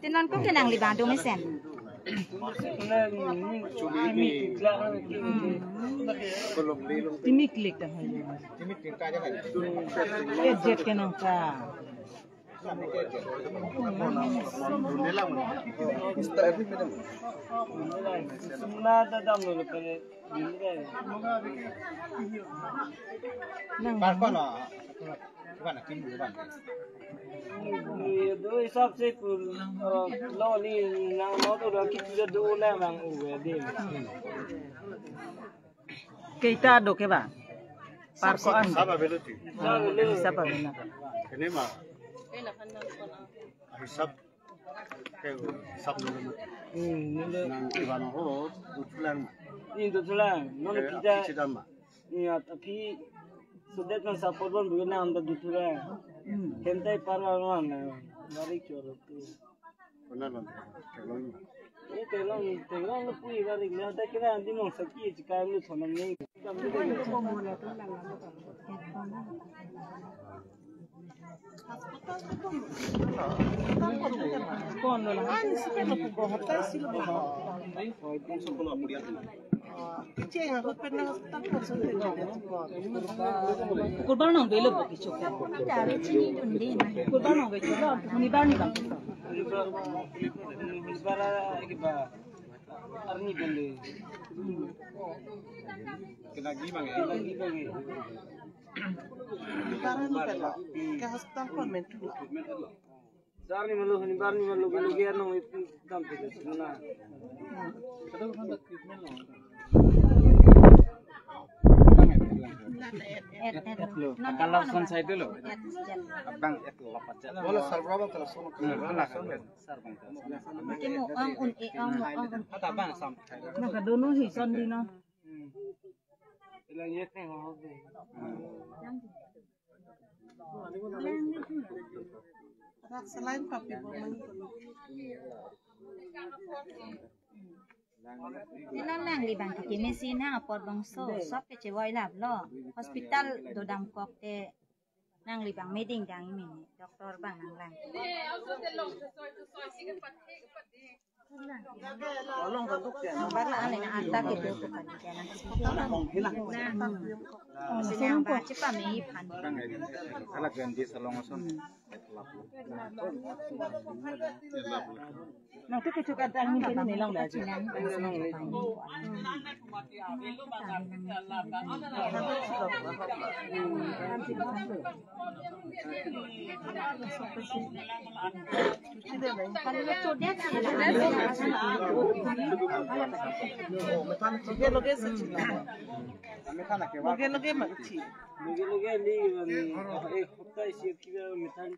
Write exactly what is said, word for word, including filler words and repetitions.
Tinon ko kenang libang dong isen. Timi klik ta hai. Eh, jet kenang ta. Suna da dam lo pene. Nang. Parkono. Bukan, akin bukan. Ye do hisab se kul, eh, lo ni nang mau tu dah kita do lah bang uwe deh. Keita do ke ba? Parko an. Sab avelo ti. Sab avelo. Sab avelo. Kene ma. Hisab ke sab nang ivan ho duthulang. Ni duthulang. Non kita. Sidama. Ni tapi sudah kan support pon bukan nam duthulang. Kentai parwa non. Mari choro. Kona non, kelong. Eh, kelong, kelong lo pui barik lo, ta kira andi mong saki chika lo thonam ni. Kon lo la. Kurban nong belo bo kichok. Kurban nong belo. Hunibar ni bang. Hunibar, hunibar ke ba. Arni bele. Kena gi bang, eh? Kena gi bang, eh? Hunibar ni belo. Ke hospital kon mentu. Sar ni malu, hunibar ni malu, malu ke anong itu dam itu semua. Kalau son saya dulu. Abang itu lapat. Bola sar berapa kalau son? Sar bang. Mungkin mau ang un, eh, ang, ang un. Kata bang sam. Nakadono hi son di na. Ilang yet ni ho. Rak selain papi bomang. Ila lang libang kiki mesin ha apot bangso sop kechevoi lap lo. Hospital dodam kok te nang libang meding dang imin doktor bang nang lang. Along kan duk ya. Bang la ane na anta ke tu kan ke na. Along hilang. Along ba cepat me iphan. Alak kan di salong ason. Nang tu kecuali kan tang ni ni long dah. Loge loge ma uthi. Loge loge ni, ni, eh, hopta isi kiba methan.